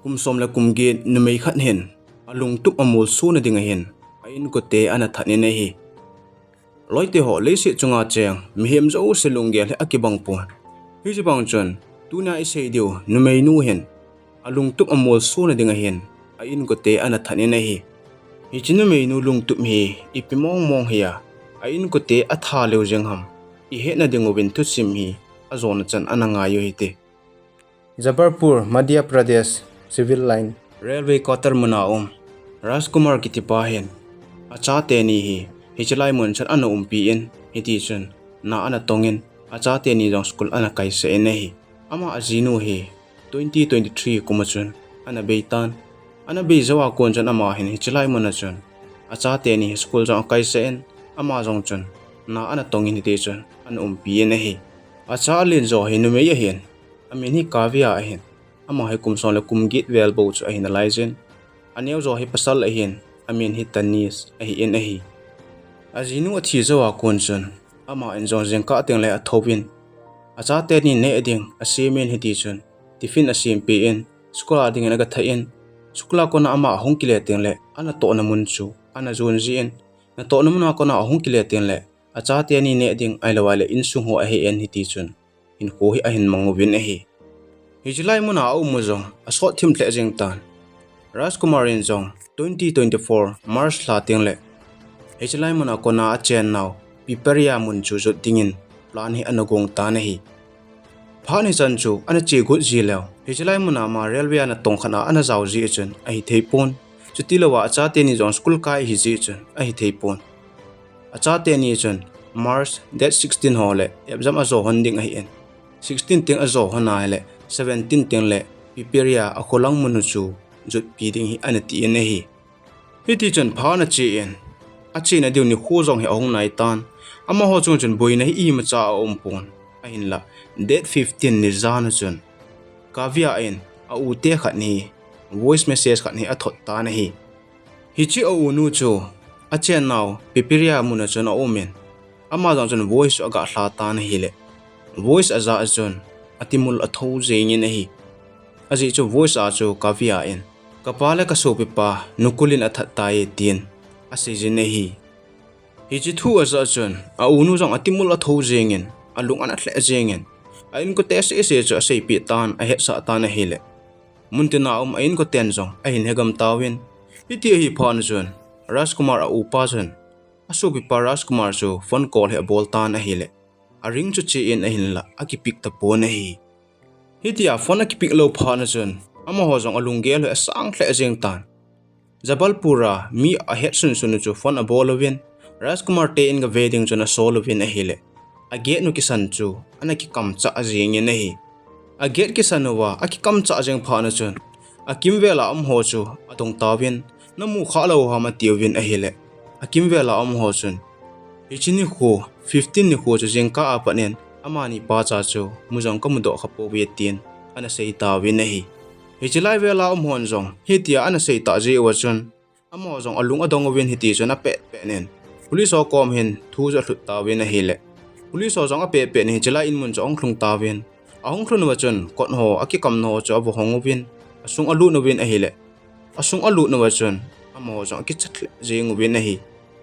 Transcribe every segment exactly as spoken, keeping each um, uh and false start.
Kum som le kum get numei khat hin alungtup amolso na ding ahin a inkote ana that in ahi. Loite ho, leiset chunga cheng mihem jouse lunggel hi akibang pon. Hiche bang chun tunia isei diu numeinu hin alungtup amolso na ding ahin a inkote ana that in ahi. Hiche numeinu lungtup hi ipi mong mong hi a, a inkote atha leu jeng ham, ihet na ding uvin thusim hi ajona chan ana ngai u hite. Jabalpur, Madhya Pradesh, Civil Line, Railway Quarter muna um Rajkumar kitipa hin achate ni hi hiche lai mun chun ana umpi in, hiti chun na ana tong in, achate ni jong school ana kaisah in ahi. Ama ajinu hi twenty twenty-three kum a chun ana bei tan. Ana bei jou a kon chun ama hin hiche lai mun a chun achate ni hi school jong akaisah in, ama jong chun na ana tong in, hiti chun ana umpi in ahi. Acha alen jo hi numei ahin, amin hi Kavya ahin, ama hi kum som le kum get vel bou chu ahi nalai jin. Aneo jo hi pasal ahin, amin hi Tanish ahi in ahi. Ajinu athi jou a kon chun ama in jong jingkah teng le athouvin, achate ni neh ding asem in, hiti chun tiffin asem pi in, school a ding in aga thah in, school a kona ama ahung kile teng le ana tohna mun chu ana jon ji in, na tohna mun a kona ahung kile teng le achate ni neh ding ahilou le insung ho ahe in, hiti chun hinkho hi ahin mang uvin ahi. Hiche lai mun a aum u jong asot thim lheh jeng tan. Rajkumar in jong twenty twenty-four March lha teng le hiche lai mun a kona achen nau Piparia mun chu jot ding in plan hi ana gong tan ahi. Phat ni chan chu ana che got ji leu, hiche lai mun a ama railway a natong khat a ana jao ji chun ahi thei pon. Chuti lou a achate ni jong school kai ahi ji chun ahi thei pon. Achate ni chun March date sixteen ho le exam ajo hon ding ahi in, sixteen teng ajo hon a hile seventeen teng le Piparia akholang mun u chu jotpi ding hi ana ti in ahi. Hiti chun phat ana che in, achena diu nikho jong hi ahung nai tan. Amaho chung chun boina hi imacha aum pon. Ahinla date fifteen ni jan a chun Kavya in a u te khat hi voice message khat hi athot tan ahi. Hiche a u nu chu achen nau Piparia mun a chun aum in, ama jong chun voice chu aga lha tan ahile, voice a jah a chun atimul atho jeng in ahi. Ajeh chu voice a chu Kavya in, "Kapa le kasopipa Nukul in athat tai," tin asei jin ahi. Hiche thu ajah a chun a u nu jong atimul atho jeng in, alung ana lheh jeng in, a inkote seh seh chu aseipeh tan, ahetsah tan ahile, muntin a um a inkoten jong ahin hegam tauvin. Hiti ahi phat chun Rajkumar a upa chun asopipa Rajkumar chu phone call hi abol tan ahile, aring chu che in ahinla akipick tapon ahi. Hitia phone akipick lou phat chun amaho jong alunggel hi asang lheh jeng tan. Jabalpur a mi ahet sunsun u chu phone abol uvin, Rajkumar te in gave ding chun asol uvin ahile, a gate nu kisan chu ana kikamchah jeng in ahi. A gate kisan uva akikam chah jeng phat chun akimvel a umho chu adong tauvin, "Namu kha lou ham?" atiuvin ahile, akimvel a umho chun, "Hiche nikho, fifteen nikho chu jingkah a pat in amani pacha chu mu jong kamudoh kha pouve," tin ana sei tauvin ahi. Hiche lai vel a umhon jong hitia ana sei tah jeh uva chun, amaho jong alung adong uvin, hiti chun apet pet in police ho kom hin thu chu alhut tauvin ahile, police ho jong apet pet in hiche lai in mun chu ahung lhung tauvin, ahung lhun uva chun kot ho akikamna ho chu ava hong uvin, asung alut uvin ahile, asung alut uva chun amaho jong akichat lheh jeng uvin ahi.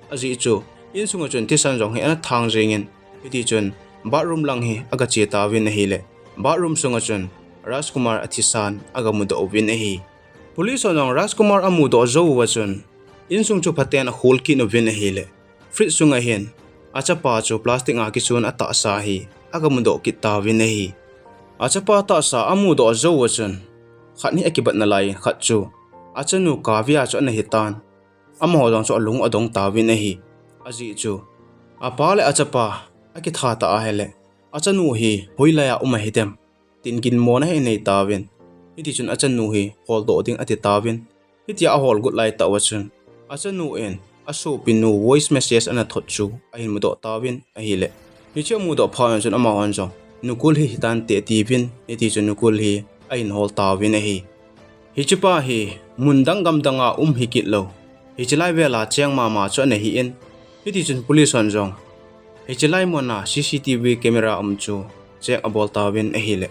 Ajeh chu insung a chun thisan jong hi ana thang jeng in, hiti chun bathroom lang hi aga che tauvin ahile, bathroom sung a chun Rajkumar athisan aga mudoh uvin ahi. Police hon jong Rajkumar amudoh jou uva chun, insung chu phaten akhol kit uvin ahile, fridge sunga hin achapa chu plastic a kichun atahsa hi aga mudoh kit tauvin ahi. Achapa tahsa amudoh jou uva chun, khat hi akibat nalai in khat chu achanu Kavya chu ana hitan. Amaho jong chu alung adong tauvin ahi. Ajeh chu apa le achapa akitha ta ahile, achanu hi hoilai a um ahi dem, tin ginmona hi anei tauvin. Hiti chun achanu hi holdoh ding ati tauvin. Hitia ahol got lai tah uva chun, achanu in asopinu voice message ana thot chu ahin mudoh tauvin ahile, hiche amudoh phat chun amahon jong Nukul hi hitante atiuvin, hiti chun Nukul hi ahin hol tauvin ahi. Hichepa hi mun dang gam dang a um hikit lou, hiche lai vel a cheng mama chu ana hi in, hiti chun police hon jong hiche lai mun a C C T V camera um chu check abol tauvin ahile,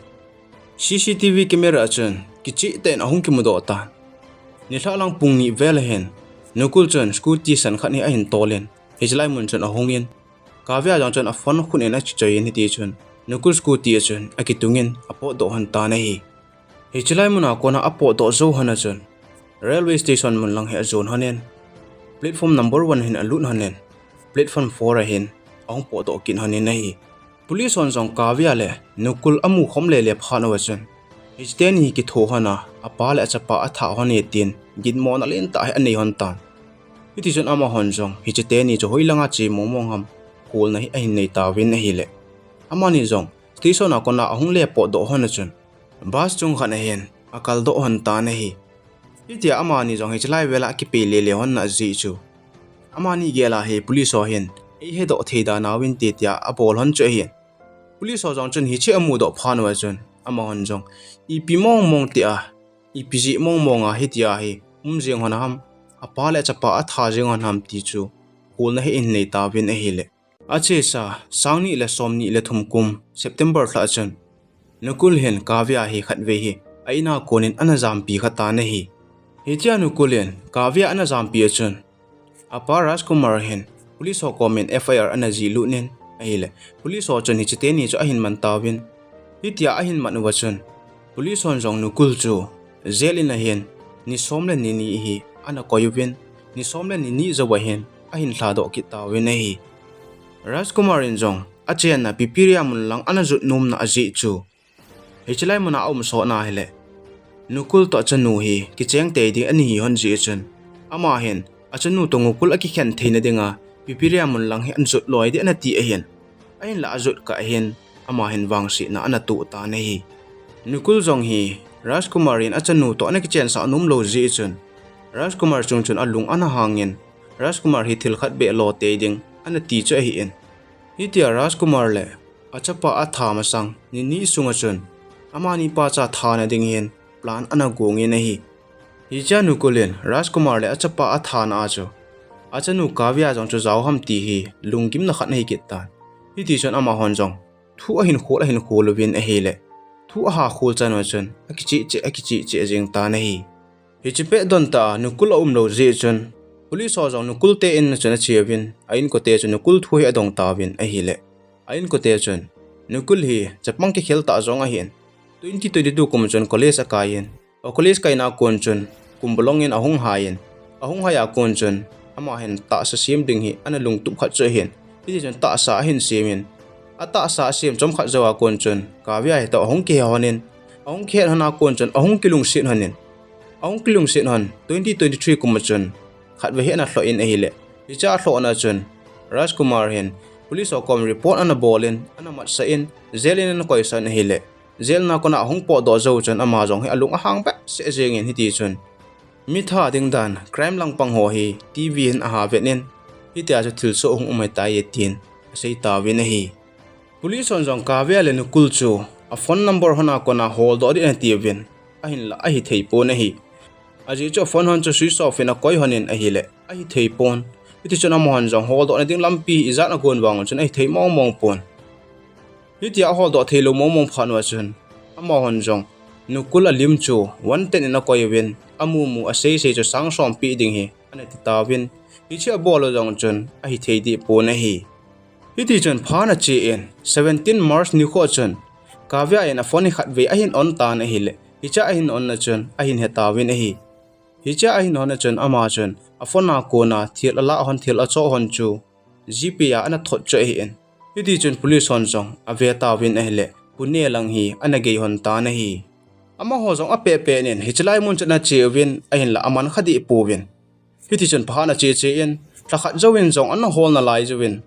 C C T V camera a chun kicheh tah in ahung kimudoh tan. Nilhah lang pung ni vel ahin, Nukul chun scooty san khat hi ahin tol in, hiche lai mun chun ahung in, Kavya jong chun aphone khut in akichoi in hiti chun, Nukul scooty a chun akitung in apotdoh lhon tan ahi. Hiche lai mun a kona apotdoh jou lhon a chun, railway station mun lang hi ajon lhon in, platform number one hin alut lhon in, platform four a hin ahung potdoh kit lhon in ahi. Police hon jong Kavya le Nukul amu khom lele phat uva chun, hiche teni hi kitho lhon a, apa le achapa atha lhon e tin, ginmo na lentah hi anei lhon tan. Hiti chun amahon jong hiche teni chu hoilang a che mong mong ham, kholna hi ahin nei tauvin ahile. Amani jong station a kona ahung le potdoh lhon a chun, bus chung khat a hin akaldoh lhon tan ahi. Hitia amani jong hiche lai vel a akipe lele lhon na jeh chu, amani gel a hi police ho hin eihedoh thei dan uvin te tia abol lhon chu ahin. Police ho jong chun hiche amudoh phat uva chun, amahon jong ipi mong mong tia, ipi jeh mong mong a hitia hi um jeng lhon a ham, apa le achapa atha jeng lhon ham ti chu kholna hi ahin nei tauvin ahile. Achesa, sang ni le som ni le thum kum, September lha chun, Nukul hin Kavya hi khatvei hi a in a kon in ana jampi kha tan ahi. Hitia Nukul in Kavya ana jampi a chun, apa Rajkumar hin police ho kom in F I R ana jih lut in ahile, police ho chun hiche teni chu ahin man tauvin. Hitia ahin man uva chun, police hon jong Nukul chu jail in a hin ni som le ni ni hi ana koi uvin, ni som le ni ni jou a hin ahin lhadoh kit tauvin ahi. Rajkumar in jong achenna Pipiria mun lang ana jot nom na ajeh chu, hiche lai mun a aum sot na hile, Nukul toh achanu hi kicheng tei ding ana hi lhon jeh chun, ama hin achanu toh Nukul akikhen theina dinga Pipiria mun lang hi ana jot loi ding ana ti ahin. Ahinla ajot kah hin, ama hin vangsetna ana toh tan ahi. Nukul jong hi Rajkumar in achanu toh ana kichensah nom lou jeh chun, Rajkumar chung chun alung ana hang in, Rajkumar hi thil khat beh lo tei ding ana ti chu ahin. Hitia Rajkumar le achapa atha masang ni ni sunga chun, amani pacha thana ding hin plan ana gong in ahi. Hichea Nukul in Rajkumar le achapa athana a chu, achanu Kavya jong chu jao ham ti hi lunggimna khat ana hi kit tan. Hiti chun amahon jong thu ahin khol, ahin khol uvin ahile, thu aha khol chan uva chun akicheh cheh, akicheh cheh jeng tan ahi. Hiche pet don tah a Nukul aum lou jeh chun, police ho jong Nukul te in a chun ache uvin, a inkote chun Nukul thu hi adong tauvin ahile, a inkote chun, Nukul hi chapang kikhel tah jong ahin, twenty twenty-two kum chun college akai in, a college kaina kon chun kum bolong in ahung hai in, ahung hai a kon chun ama hin tahsa sem ding hi ana lungtup khat chu ahin, hiti chun tahsa ahin sem in, atahsa asem chomkhat jou a kon chun Kavya hi toh ahung kihe lhon in, ahung kihe lhon a kon chun ahung kilungset lhon in, ahung kilungset lhon twenty twenty-three kum a chun khatvei hi ana lhoh in ahile, hichea alhohna chun Rajkumar hin police ho kom report ana bol in, ana matsah in, jail in ana koisah in ahile, jail na kona ahung potdoh jou chun ama jong hi alung ahang behseh jeng in hiti chun, mi tha ding dan, crime lang pang ho hi T V hin aha vet in, hitia chu thilsoh hung um ahitai e tin asei tauvin ahi. Police hon jong Kavya le Nukul chu a phone number hon a kona holdoh ding ana tiuvin, ahinla ahithei pon ahi. Ajeh chu a phone hon chu switch off in akoi lhon in ahile, ahithei pon. Hiti chun amahon jong holdohna ding lampi ijat agon vang chun ahithei mong mong pon. Hitia aholdoh theilou mong mong phat uva chun, amahon jong Nukul alim chu wanted in akoi uvin, amu mu asei sei chu sang som peh ding hi ana ti tauvin, hiche abol u jong chun ahithei deh pon ahi. Hiti chun phat ana che in, seventeen March nikho chun Kavya in a phone hi khatvei ahin on tan ahile, hichea ahin on na chun ahin he tauvin ahi. Hichea ahin on na chun ama chun a phone a kona thil alah lhon, thil achoh lhon chu GPay a ana thot chu ahin, hiti chun police hon jong ave tauvin ahile, Pune lang hi ana gei lhon tan ahi. Amaho jong apeh peh in hiche lai mun chu ana che uvin, ahinla aman kha deh pouvin. Hiti chun phat ana che che in, lha khat jouvin jong ana hol nalai jouvin,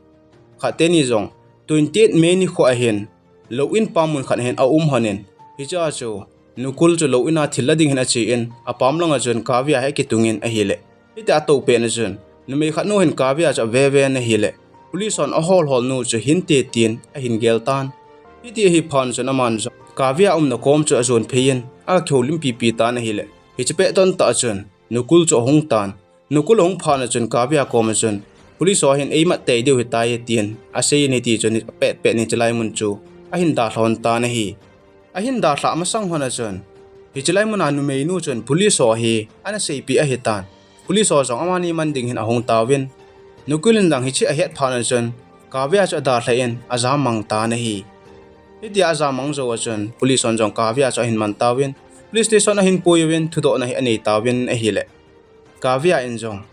khat teni jong twenty-eight May nikho ahin, lou in pam mun khat ahin aum lhon in, hichea chu Nukul chu lou in a thil la ding hin ache in, apam langa chun Kavya hi akitung in ahile, hitia atou pet na chun, numei khat nu hin Kavya chu ave ve in ahile, police hon ahol hol nu chu hinte tin ahin gel tan. Hiti ahi phat chun aman jong Kavya umna kom chu ajon phei in, akihoulimpi pi tan ahile, hiche pet don tah chun Nukul chu ahung tan. Nukul ahung phat na chun Kavya kom a chun, police ho hin eimat tei diu ahitai e tin asei in, hiti chun apet pet in hiche lai mun chu ahin dalha lhon tan ahi. Ahin dalhah masang lhon a chun, Hiche lai muna numeinu chun police ho hi ana seipeh ahitan, police ho jong amani man ding hin ahung tauvin, Nukul in jong hiche ahet phat un chun Kavya chu adalhah in ajam mang tan ahi. Hitia ajam mang jou a chun police hon jong Kavya chu ahin man tauvin, police station ahin pui uvin thudohna hi anei tauvin ahile, Kavya in jong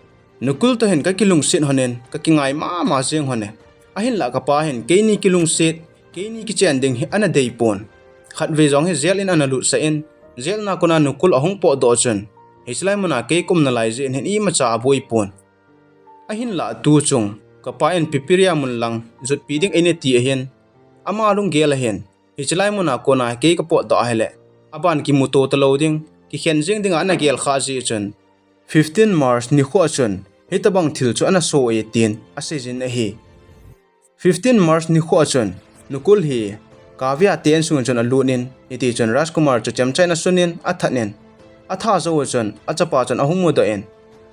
Nukul toh hin kakilungset lhonin, kakingai mama jeng lhonin. Ahinlah kapa hin keini kilungset, keini kichen ding hi ana deipon. Khatvei jong hi jail in ana lutsah in, jail na kona Nukul ahung potdoh chun, hiche lai muna kei kaumna lai jeh in hin imacha aboipon. Ahinlah tuchung kapa in Pipiria mun lang jutpi ding eina ti ahin, ama lunggel a hin, hiche lai muna kona kei kapotdoh ahile, aban kimuto talou ding, kikhen jeng dinga ana gelkhah jeh chun, fifteen March nikho a chun hitobang thil chu ana so e tin aseijin ahi. Fifteen March nikho a chun Nukul hi Kavya te insung chun alut in, hitichun Rajkumar chu chemcha in asunin, athat in, atha jou a chun achapa chun ahung mudoh in,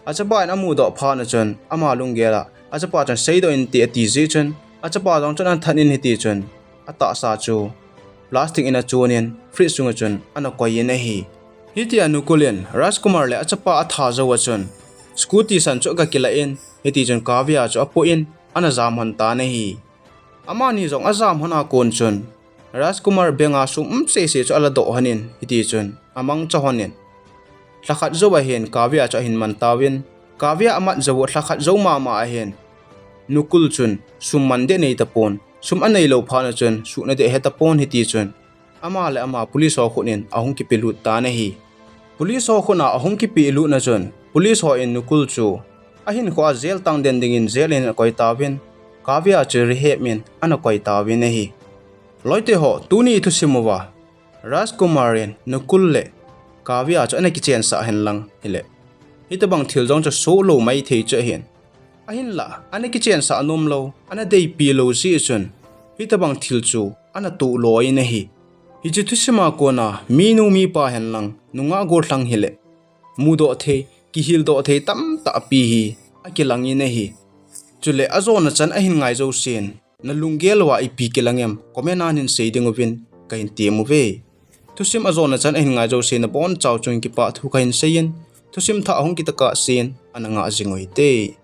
achapa in amudoh phat a chun ama lunggel a achapa chun seidoh in ti ati jeh chun achapa jong chun athat in, hitichun atahsa chu plastic in achonin fridge sunga chun ana koi in ahi. Hitia Nukul in Rajkumar le achapa atha jou a chun scooty san chu agakilah in, hitichun Kavya chu apoh in ana jam lhon tan ahi. Amani jong ajam lhon a kon chun Rajkumar bank a sum um sese chu aladoh lhonin, hitichun amangcha lhonin, lhakhat jou ahin Kavya chu ahin man tauvin, Kavya amat jou u lhakhat jou mama ahin Nukul chun sum man deh nei tapon, sum aneilou phat a chun suhna deh hetapon, hitichun ama le ama police ho khut in ahung kipelut tan ahi. Police ho khut a ahung kipelutna chun police ho in Nukul chu ahinkhoa jail tang den dingin jail in akoi tauvin, Kavya chu rehab in ana koi tauvin ahi. Loite ho, tuni thusim uva Rajkumar in Nukul le Kavya chu ana kichensah henlang hile, hitobang thil jong chu sohlou maithei chu ahin. Ahinlah ana kichensah nomlou, ana deipi lou jeh chun hitobang thil chu ana toh loi in ahi. Hiche thusima kona minu mipa henlang nungah gollhang hile, mudoh thei, kihildoh thei tamtah pi hi akilangin ahi. Chule ajona chan ahin ngai jousen nalunggel uva ipi kilang em, comment a hin sei ding uvin kahin tem uve. Thusim ajona chan ahin ngai jouse nabonchauva chun kipah thu kahin seiyin, thusim thah ahung kit kah sen ana ngah jing uhite.